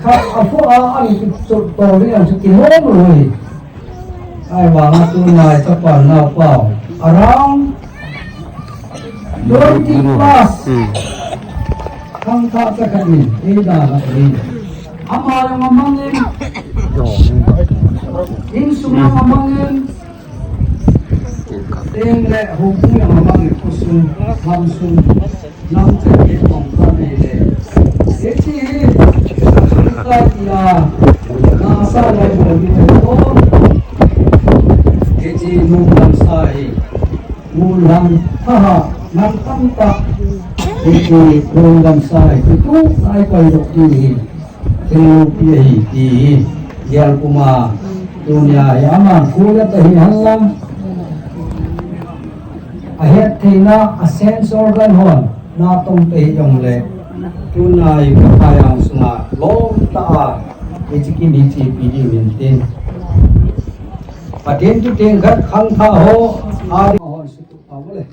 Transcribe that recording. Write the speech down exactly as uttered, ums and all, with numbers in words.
Kha a fu a an ki chot to ri an chu ki lom loi. Ahivang a tunai chapang naopa u around twenty plus. Hmm. Khangthah chakhat in, ei dan a in. Ama jong amang in. Insung jong amang in. Teng le houpu jong amang in, khosung, gamsung. Lam chet kit tong kha nei le. Hiche hi, Sri Sai tia, nasa lai bol ni te ko. Hiche nu gamsa hi, nu lam thaha, nam tamtah. Hiche nu gamsa hi, tu sai koi dok ti hi. Thil pi ahi ti hi. Gel puma, tunia hi aman phu le ta hi han lam. A het theina, a sense organ hon, na tong te hi jong le, tunai ka pa jang sunga, lom ta a, hiche kin hiche pi ding min tin. Pathen thu teng khat khangthah ho, a ding hon sutu pa mo le.